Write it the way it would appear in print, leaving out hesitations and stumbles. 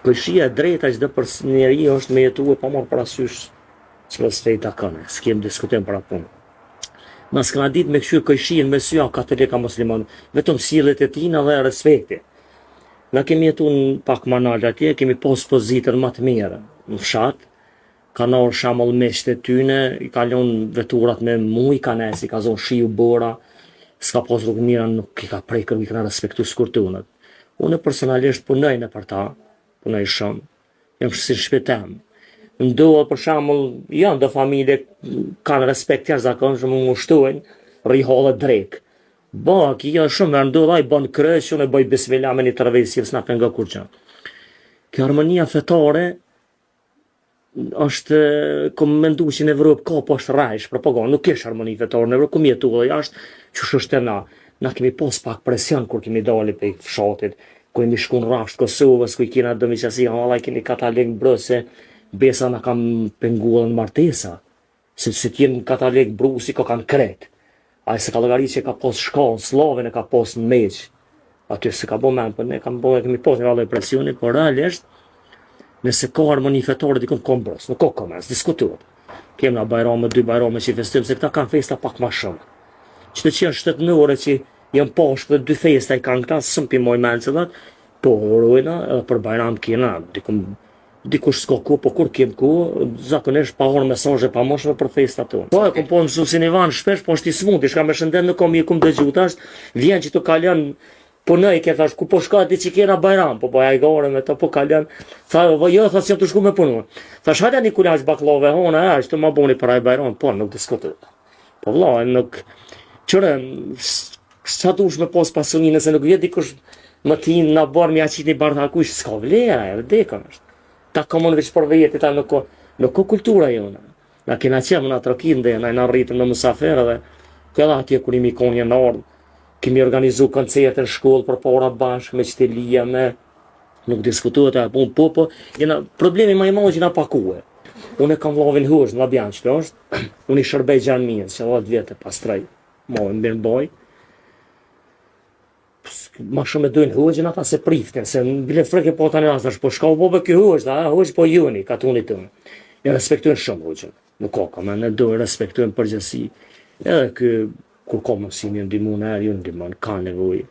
Kojshia e drejta çdo për njeri është me jetu e pa marrë parasysh çfarë fe i takon, s'kem diskutim për atë punë. Na s'kena ditë me kqyr kojshinë me sy a katolik a musliman, vetëm sjelljet e tina dhe respekti. Na kemi jetu në pak ma nalt atje, kemi pas pozitën ma të mirë në fshat, kanë ardhur shembull miqtë e tyne, i ka lënë veturat me muj, kanë ecë, i ka zonë shiu bora, s'ka pas rrugë mira, nuk i ka prekër, i kanë respektu sikur tonët. Unë personalisht punoj nëpër ta, punoj shumë, jam si në shpi tem. Ndodh për shembull, janë do familje kanë respekt jashtëzakonshëm, më ngushtojnë, rri hallë drek. Ba, ki jo shumë herë ndodh, ai bën kryq, unë e bëj bismillah me një tërvesje, s'na pengon kurrgjë. Kjo harmonia fetare është kom mendu që në Evropë ka po është rrejsh, propagandë, nuk kish harmoni fetare në Evropë, kum jetu edhe jashtë, qysh është te na. Na kemi pas pak presion kur kemi dalë prej fshatit, ku jemi shku në rrafsh të Kosovës, ku i kena do miqësi, valla i keni katolik bruse, besa na kanë pengu edhe në martesa. Se si t'jenë katolik brusi ko kanë kret. Ai se ka llogarit që ka pas shkallë, sllavin e ka pas në meq. Aty se ka bo men, po ne kam bo, kemi pas një lloj presioni, por realisht nëse ka harmoni fetare dikun ka mbros, nuk ka koment, diskutohet. Kem na bajrame, dy bajrame që i festojmë, se këta kanë festa pak ma shumë. Që të që janë shtetnore që janë pashkë dhe dy festa i kanë këta, s'm pi moj men cilat, po urojna edhe për bajram kena, dikun Dikush s'ka kohë, po kur kem kohë, zakonisht pa orë mesazhe pa moshme për festat tona. Po, e kom po mësuesin Ivan shpesh, po është i smuti, shka me shëndet nuk kom i kom dëgju tash, vjen që të kalon punoj ke thash ku po shka ti që kena bajram, po bëj hajgare me to po kalon. Tha, po jo, tha si jam të shku me punu. Thash hajde një kulaç bakllave hona, e ashtu ma boni për ai bajram, po nuk diskutohet. Po vlla, nuk qyre Sa dush me pos pasuni nëse nuk vjen dikush më ti në oborr me ja qit një bardak ujë, s'ka vlera, e vdekën është. Ta komon veç për veti, ta nuk ka, nuk ka kultura jona. Na kena qenë, na trokit dhe na na rritëm në musafir dhe kjo edhe atje kur jemi konë janë ardhë, kemi organizu koncerte në shkollë për para bashkë me qitelia, me nuk diskutohet ajo punë, po, po, jena, problemi ma i madh që na pakue. Unë e kam vllavin hoxhë në Llabjan, që është, unë i shërbej xhamisë, që 10 vjetë e pastroj. Mo, e mirë boj. Ma shumë e dojnë hoxhën ata se priftin, se në bile freke po tani asë, po shka u bo be ky hoxhë, a hoxhë po joni, katuni tonë. E respektojnë shumë hoxhën, nuk ka ka, me ne dojnë, respektojnë përgjithësi. Edhe ky, kur ka mundësi me ndihmu në erë, ju ndihmon, ka nevojë.